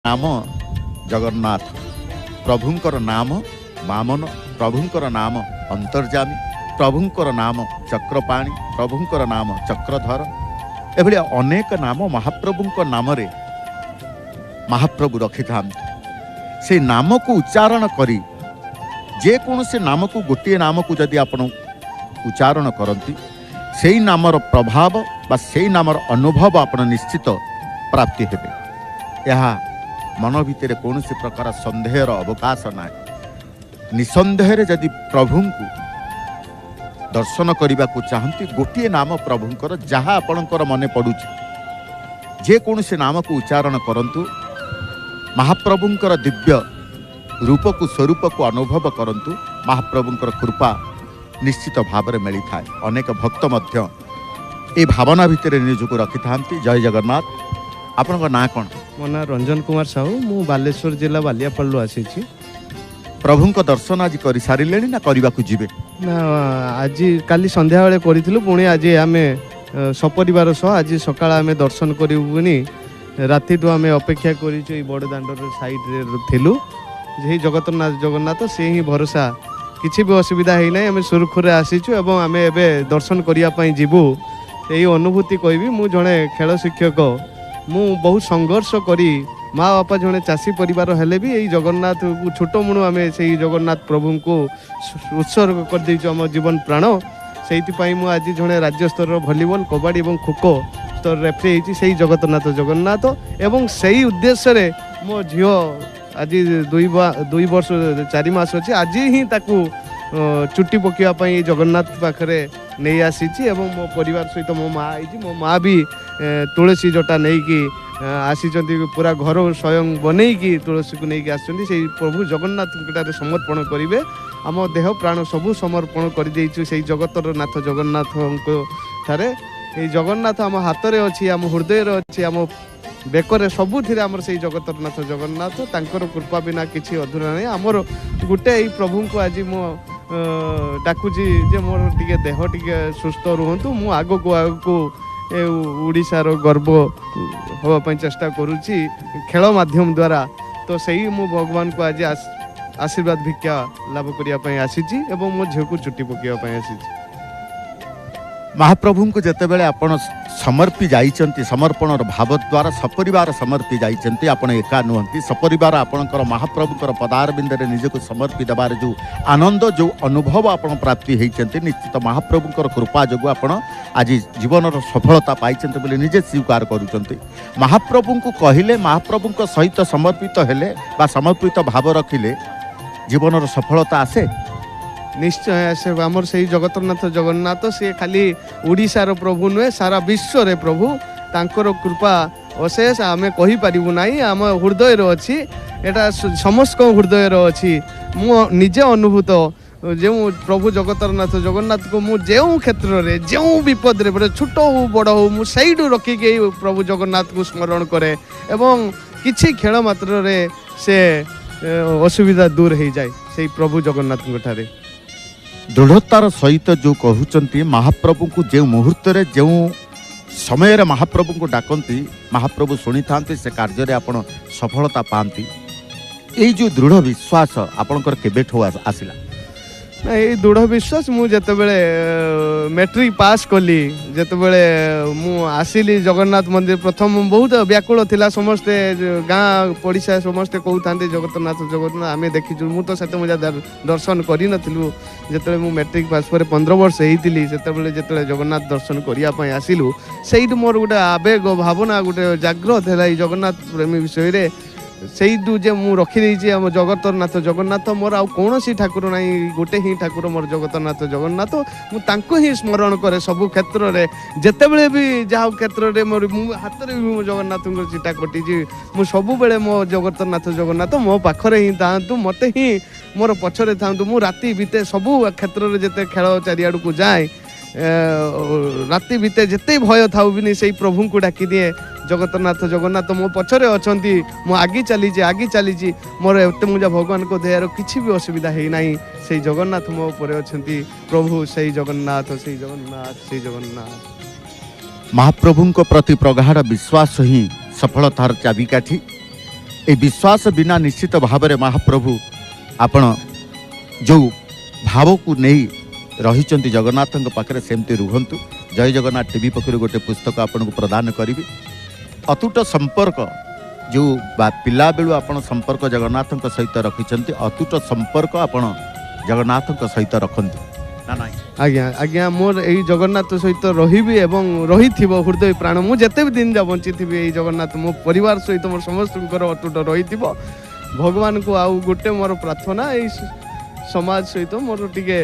ନାମ ଜଗନ୍ନାଥ, ପ୍ରଭୁଙ୍କର ନାମ ବାମନ, ପ୍ରଭୁଙ୍କର ନାମ ଅନ୍ତର୍ଯାମୀ, ପ୍ରଭୁଙ୍କର ନାମ ଚକ୍ରପାଣି, ପ୍ରଭୁଙ୍କର ନାମ ଚକ୍ରଧର, ଏଭଳି ଅନେକ ନାମ ମହାପ୍ରଭୁଙ୍କ ନାମରେ ମହାପ୍ରଭୁ ରଖିଥାନ୍ତି। ସେଇ ନାମକୁ ଉଚ୍ଚାରଣ କରି, ଯେକୌଣସି ନାମକୁ, ଗୋଟିଏ ନାମକୁ ଯଦି ଆପଣ ଉଚ୍ଚାରଣ କରନ୍ତି, ସେଇ ନାମର ପ୍ରଭାବ ବା ସେଇ ନାମର ଅନୁଭବ ଆପଣ ନିଶ୍ଚିତ ପ୍ରାପ୍ତି ହେବେ। ଏହା ମନ ଭିତରେ କୌଣସି ପ୍ରକାର ସନ୍ଦେହର ଅବକାଶ ନାହିଁ। ନିଃସନ୍ଦେହରେ ଯଦି ପ୍ରଭୁଙ୍କୁ ଦର୍ଶନ କରିବାକୁ ଚାହାନ୍ତି, ଗୋଟିଏ ନାମ ପ୍ରଭୁଙ୍କର ଯାହା ଆପଣଙ୍କର ମନେ ପଡ଼ୁଛି, ଯେକୌଣସି ନାମକୁ ଉଚ୍ଚାରଣ କରନ୍ତୁ, ମହାପ୍ରଭୁଙ୍କର ଦିବ୍ୟ ରୂପକୁ, ସ୍ୱରୂପକୁ ଅନୁଭବ କରନ୍ତୁ। ମହାପ୍ରଭୁଙ୍କର କୃପା ନିଶ୍ଚିତ ଭାବରେ ମିଳିଥାଏ। ଅନେକ ଭକ୍ତ ମଧ୍ୟ ଏ ଭାବନା ଭିତରେ ନିଜକୁ ରଖିଥାନ୍ତି। ଜୟ ଜଗନ୍ନାଥ। ଆପଣଙ୍କ ନାଁ କ'ଣ? ମୋ ନାଁ ରଞ୍ଜନ କୁମାର ସାହୁ। ମୁଁ ବାଲେଶ୍ୱର ଜିଲ୍ଲା ବାଲିଆପାଳରୁ ଆସିଛି। ପ୍ରଭୁଙ୍କ ଦର୍ଶନ ଆଜି କରିସାରିଲେଣି ନା କରିବାକୁ ଯିବେ? ନା, ଆଜି କାଲି ସନ୍ଧ୍ୟାବେଳେ କରିଥିଲୁ। ପୁଣି ଆଜି ଆମେ ସପରିବାର ସହ ଆଜି ସକାଳ ଆମେ ଦର୍ଶନ କରିବୁ ପୁଣି ରାତିଠୁ ଆମେ ଅପେକ୍ଷା କରିଛୁ। ଏଇ ବଡ଼ ଦାଣ୍ଡର ସାଇଡ଼ରେ ଥିଲୁ। ସେଇ ଜଗତନାଥ ଜଗନ୍ନାଥ, ସେ ହିଁ ଭରସା। କିଛି ବି ଅସୁବିଧା ହେଇନାହିଁ। ଆମେ ସୁରୁଖୁରୁରେ ଆସିଛୁ ଏବଂ ଆମେ ଏବେ ଦର୍ଶନ କରିବା ପାଇଁ ଯିବୁ। ଏଇ ଅନୁଭୂତି କହିବି, ମୁଁ ଜଣେ ଖେଳ ଶିକ୍ଷକ। ମୁଁ ବହୁତ ସଂଘର୍ଷ କରି, ମା ବାପା ଜଣେ ଚାଷୀ ପରିବାର ହେଲେ ବି ଏଇ ଜଗନ୍ନାଥକୁ ଛୋଟ ମୂଳୁ ଆମେ ସେଇ ଜଗନ୍ନାଥ ପ୍ରଭୁଙ୍କୁ ଉତ୍ସର୍ଗ କରିଦେଇଛୁ ଆମ ଜୀବନ ପ୍ରାଣ। ସେଇଥିପାଇଁ ମୁଁ ଆଜି ଜଣେ ରାଜ୍ୟ ସ୍ତରର ଭଲିବଲ, କବାଡ଼ି ଏବଂ ଖୋଖୋ ସ୍ତର ରେଫ୍ରି ହେଇଛି ସେଇ ଜଗତନାଥ ଜଗନ୍ନାଥ। ଏବଂ ସେଇ ଉଦ୍ଦେଶ୍ୟରେ ମୋ ଝିଅ ଆଜି 2 ବର୍ଷ 4 ମାସ ଅଛି, ଆଜି ହିଁ ତାକୁ ଚୁଟି ପକାଇବା ପାଇଁ ଏଇ ଜଗନ୍ନାଥ ପାଖରେ ନେଇ ଆସିଛି। ଏବଂ ମୋ ପରିବାର ସହିତ ମୋ ମା ହେଇଛି, ମୋ ମା ବି ତୁଳସୀ ଜଟା ନେଇକି ଆସିଛନ୍ତି। ପୁରା ଘର ସ୍ୱୟଂ ବନେଇକି ତୁଳସୀକୁ ନେଇକି ଆସିଛନ୍ତି, ସେଇ ପ୍ରଭୁ ଜଗନ୍ନାଥଙ୍କ ଠାରେ ସମର୍ପଣ କରିବେ। ଆମ ଦେହ ପ୍ରାଣ ସବୁ ସମର୍ପଣ କରିଦେଇଛୁ ସେଇ ଜଗତର ନାଥ ଜଗନ୍ନାଥଙ୍କ ଠାରେ। ଏଇ ଜଗନ୍ନାଥ ଆମ ହାତରେ ଅଛି, ଆମ ହୃଦୟରେ ଅଛି, ଆମ ବେକରେ, ସବୁଥିରେ ଆମର ସେଇ ଜଗତର ନାଥ ଜଗନ୍ନାଥ। ତାଙ୍କର କୃପା ବିନା କିଛି ଅଧୁରା ନାହିଁ ଆମର। ଗୋଟେ ଏଇ ପ୍ରଭୁଙ୍କୁ ଆଜି ମୁଁ ଡାକୁଛି ଯେ ମୋର ଟିକେ ଦେହ ଟିକେ ସୁସ୍ଥ ରୁହନ୍ତୁ। ମୁଁ ଆଗକୁ ଆଗକୁ ଏ ଓଡ଼ିଶାର ଗର୍ବ ହେବା ପାଇଁ ଚେଷ୍ଟା କରୁଛି ଖେଳ ମାଧ୍ୟମ ଦ୍ୱାରା। ତ ସେଇ ମୁଁ ଭଗବାନଙ୍କୁ ଆଜି ଆଶୀର୍ବାଦ ଭିକ୍ଷା ଲାଭ କରିବା ପାଇଁ ଆସିଛି ଏବଂ ମୋ ଝିଅକୁ ଚୁଟି ପକାଇବା ପାଇଁ ଆସିଛି। ମହାପ୍ରଭୁଙ୍କୁ ଯେତେବେଳେ ଆପଣ ସମର୍ପି ଯାଇଛନ୍ତି, ସମର୍ପଣର ଭାବ ଦ୍ୱାରା ସପରିବାର ସମର୍ପି ଯାଇଛନ୍ତି, ଆପଣ ଏକା ନୁହନ୍ତି, ସପରିବାର ଆପଣଙ୍କର ମହାପ୍ରଭୁଙ୍କର ପଦାରବିନ୍ଦରେ ନିଜକୁ ସମର୍ପି ଦେବାର ଯେଉଁ ଆନନ୍ଦ, ଯେଉଁ ଅନୁଭବ ଆପଣ ପ୍ରାପ୍ତି ହେଇଛନ୍ତି, ନିଶ୍ଚିତ ମହାପ୍ରଭୁଙ୍କର କୃପା ଯୋଗୁଁ ଆପଣ ଆଜି ଜୀବନର ସଫଳତା ପାଇଛନ୍ତି ବୋଲି ନିଜେ ସ୍ୱୀକାର କରୁଛନ୍ତି। ମହାପ୍ରଭୁଙ୍କୁ କହିଲେ, ମହାପ୍ରଭୁଙ୍କ ସହିତ ସମର୍ପିତ ହେଲେ ବା ସମର୍ପିତ ଭାବ ରଖିଲେ ଜୀବନର ସଫଳତା ଆସେ? ନିଶ୍ଚୟ ଆସେ। ଆମର ସେଇ ଜଗତନାଥ ଜଗନ୍ନାଥ, ସିଏ ଖାଲି ଓଡ଼ିଶାର ପ୍ରଭୁ ନୁହେଁ, ସାରା ବିଶ୍ୱରେ ପ୍ରଭୁ। ତାଙ୍କର କୃପା ଅଶେଷ, ଆମେ କହିପାରିବୁ ନାହିଁ। ଆମ ହୃଦୟରେ ଅଛି ଏଇଟା, ସମସ୍ତଙ୍କ ହୃଦୟରେ ଅଛି। ମୁଁ ନିଜେ ଅନୁଭୂତ, ଯେଉଁ ପ୍ରଭୁ ଜଗତର ନାଥ ଜଗନ୍ନାଥକୁ ମୁଁ ଯେଉଁ କ୍ଷେତ୍ରରେ, ଯେଉଁ ବିପଦରେ ପଡ଼େ, ଛୋଟ ହଉ ବଡ଼ ହଉ, ମୁଁ ସେଇଠୁ ରଖିକି ଏଇ ପ୍ରଭୁ ଜଗନ୍ନାଥକୁ ସ୍ମରଣ କରେ ଏବଂ କିଛି ଖେଳ ମାତ୍ରରେ ସେ ଅସୁବିଧା ଦୂର ହେଇଯାଏ ସେଇ ପ୍ରଭୁ ଜଗନ୍ନାଥଙ୍କ ଠାରେ। ଦୃଢ଼ତାର ସହିତ ଯେଉଁ କହୁଛନ୍ତି, ମହାପ୍ରଭୁଙ୍କୁ ଯେଉଁ ମୁହୂର୍ତ୍ତରେ, ଯେଉଁ ସମୟରେ ମହାପ୍ରଭୁଙ୍କୁ ଡାକନ୍ତି, ମହାପ୍ରଭୁ ଶୁଣିଥାନ୍ତି, ସେ କାର୍ଯ୍ୟରେ ଆପଣ ସଫଳତା ପାଆନ୍ତି। ଏଇ ଯେଉଁ ଦୃଢ଼ ବିଶ୍ୱାସ ଆପଣଙ୍କର କେବେଠୁ ଆସିଲା? ନା, ଏଇ ଦୃଢ଼ ବିଶ୍ୱାସ ମୁଁ ଯେତେବେଳେ ମେଟ୍ରିକ୍ ପାସ୍ କଲି, ଯେତେବେଳେ ମୁଁ ଆସିଲି ଜଗନ୍ନାଥ ମନ୍ଦିର, ପ୍ରଥମ ବହୁତ ବ୍ୟାକୁଳ ଥିଲା। ସମସ୍ତେ ଗାଁ ପଡ଼ିଶା ସମସ୍ତେ କହୁଥାନ୍ତି ଜଗନ୍ନାଥ ଜଗନ୍ନାଥ ଆମେ ଦେଖିଛୁ। ମୁଁ ତ ସେତେ ମଜା ଦର୍ଶନ କରିନଥିଲୁ। ଯେତେବେଳେ ମୁଁ ମେଟ୍ରିକ୍ ପାସ୍ ପରେ 15 ବର୍ଷ ହେଇଥିଲି, ସେତେବେଳେ ଯେତେବେଳେ ଜଗନ୍ନାଥ ଦର୍ଶନ କରିବା ପାଇଁ ଆସିଲୁ, ସେଇଠୁ ମୋର ଗୋଟେ ଆବେଗ ଭାବନା ଗୋଟେ ଜାଗ୍ରତ ହେଲା ଏଇ ଜଗନ୍ନାଥ ପ୍ରେମୀ ବିଷୟରେ। ସେଇଠୁ ଯେ ମୁଁ ରଖିଦେଇଛି ଆମ ଜଗତର ନାଥ ଜଗନ୍ନାଥ, ମୋର ଆଉ କୌଣସି ଠାକୁର ନାହିଁ, ଗୋଟେ ହିଁ ଠାକୁର ମୋର ଜଗତନାଥ ଜଗନ୍ନାଥ। ମୁଁ ତାଙ୍କୁ ହିଁ ସ୍ମରଣ କରେ ସବୁ କ୍ଷେତ୍ରରେ, ଯେତେବେଳେ ବି ଯାହା କ୍ଷେତ୍ରରେ ମୋର, ମୁଁ ହାତରେ ବି ମୋ ଜଗନ୍ନାଥଙ୍କ ଚିଠା କଟିଛି। ମୁଁ ସବୁବେଳେ ମୋ ଜଗତନାଥ ଜଗନ୍ନାଥ ମୋ ପାଖରେ ହିଁ ଥାଆନ୍ତୁ, ମୋତେ ହିଁ ମୋର ପଛରେ ଥାଆନ୍ତୁ। ମୁଁ ରାତି ବିତେ ସବୁ କ୍ଷେତ୍ରରେ ଯେତେ ଖେଳ ଚାରିଆଡ଼କୁ ଯାଏ, ରାତି ବିତେ ଯେତେ ଭୟ ଥାଉ ବି ସେଇ ପ୍ରଭୁଙ୍କୁ ଡାକିଦିଏ, ଜଗତନାଥ ଜଗନ୍ନାଥ ମୋ ପଛରେ ଅଛନ୍ତି, ମୁଁ ଆଗି ଚାଲିଛି, ଆଗି ଚାଲିଛି। ମୋର ଏତେ ମୁଁ ଭଗବାନଙ୍କ ଦୟାରୁ କିଛି ବି ଅସୁବିଧା ହେଇନାହିଁ। ସେଇ ଜଗନ୍ନାଥ ମୋ ଉପରେ ଅଛନ୍ତି ପ୍ରଭୁ, ସେଇ ଜଗନ୍ନାଥ, ସେଇ ଜଗନ୍ନାଥ, ସେଇ ଜଗନ୍ନାଥ। ମହାପ୍ରଭୁଙ୍କ ପ୍ରତି ପ୍ରଗାଢ଼ ବିଶ୍ୱାସ ହିଁ ସଫଳତାର ଚାବିକାଠି। ଏ ବିଶ୍ୱାସ ବିନା ନିଶ୍ଚିତ ଭାବରେ ମହାପ୍ରଭୁ ଆପଣ ଯେଉଁ ଭାବକୁ ନେଇ ରହିଛନ୍ତି ଜଗନ୍ନାଥଙ୍କ ପାଖରେ ସେମିତି ରୁହନ୍ତୁ। ଜୟ ଜଗନ୍ନାଥ ଟିଭି ପକ୍ଷରୁ ଗୋଟେ ପୁସ୍ତକ ଆପଣଙ୍କୁ ପ୍ରଦାନ କରିବି। ଅତୁଟ ସମ୍ପର୍କ ଯେଉଁ ବା ପିଲାବେଳୁ ଆପଣ ସମ୍ପର୍କ ଜଗନ୍ନାଥଙ୍କ ସହିତ ରଖିଛନ୍ତି, ଅତୁଟ ସମ୍ପର୍କ ଆପଣ ଜଗନ୍ନାଥଙ୍କ ସହିତ ରଖନ୍ତୁ ନା ନାହିଁ? ଆଜ୍ଞା ଆଜ୍ଞା, ମୋର ଏଇ ଜଗନ୍ନାଥ ସହିତ ରହିବି ଏବଂ ରହିଥିବ ହୃଦୟ ପ୍ରାଣ। ମୁଁ ଯେତେ ବି ଦିନ ଯା ବଞ୍ଚିଥିବି, ଏଇ ଜଗନ୍ନାଥ ମୋ ପରିବାର ସହିତ ମୋର ସମସ୍ତଙ୍କର ଅତୁଟ ରହିଥିବ। ଭଗବାନଙ୍କୁ ଆଉ ଗୋଟେ ମୋର ପ୍ରାର୍ଥନା, ଏଇ ସମାଜ ସହିତ ମୋର ଟିକେ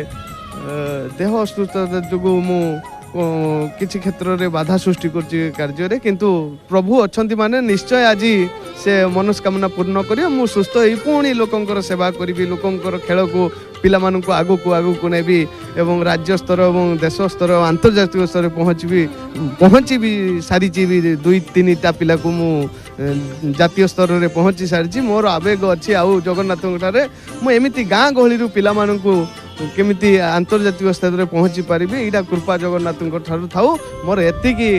ଦେହ ଅସୁସ୍ଥତା ଯୋଗୁଁ ମୁଁ କିଛି କ୍ଷେତ୍ରରେ ବାଧା ସୃଷ୍ଟି କରୁଛି କାର୍ଯ୍ୟରେ, କିନ୍ତୁ ପ୍ରଭୁ ଅଛନ୍ତି ମାନେ ନିଶ୍ଚୟ ଆଜି ସେ ମନସ୍କାମନା ପୂର୍ଣ୍ଣ କରିବେ। ମୁଁ ସୁସ୍ଥ ହେଇ ପୁଣି ଲୋକଙ୍କର ସେବା କରିବି, ଲୋକଙ୍କର ଖେଳକୁ ପିଲାମାନଙ୍କୁ ଆଗକୁ ଆଗକୁ ନେବି ଏବଂ ରାଜ୍ୟ ସ୍ତର ଏବଂ ଦେଶ ସ୍ତର, ଆନ୍ତର୍ଜାତିକ ସ୍ତରରେ ପହଞ୍ଚିବି। ପହଞ୍ଚି ବି ସାରିଛି ବି, 2-3ଟା ପିଲାକୁ ମୁଁ ଜାତୀୟ ସ୍ତରରେ ପହଞ୍ଚି ସାରିଛି। ମୋର ଆବେଗ ଅଛି ଆଉ ଜଗନ୍ନାଥଙ୍କ ଠାରେ ମୁଁ ଏମିତି ଗାଁ ଗହଳିରୁ ପିଲାମାନଙ୍କୁ କେମିତି ଆନ୍ତର୍ଜାତିକ ସ୍ତରରେ ପହଞ୍ଚି ପାରିବି, ଏଇଟା କୃପା ଜଗନ୍ନାଥଙ୍କ ଠାରୁ ଥାଉ। ମୋର ଏତିକି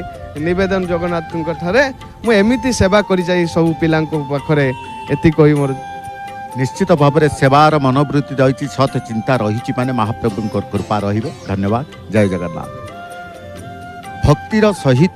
ନିବେଦନ ଜଗନ୍ନାଥଙ୍କ ଠାରେ, ମୁଁ ଏମିତି ସେବା କରିଯାଇ ସବୁ ପିଲାଙ୍କ ପାଖରେ, ଏତିକି କହି ମୋର। ନିଶ୍ଚିତ ଭାବରେ ସେବାର ମନୋବୃତ୍ତି ରହିଛି, ସତ୍ ଚିନ୍ତା ରହିଛି, ମାନେ ମହାପ୍ରଭୁଙ୍କ କୃପା ରହିବ। ଧନ୍ୟବାଦ, ଜୟ ଜଗନ୍ନାଥ। ଭକ୍ତିର ସହିତ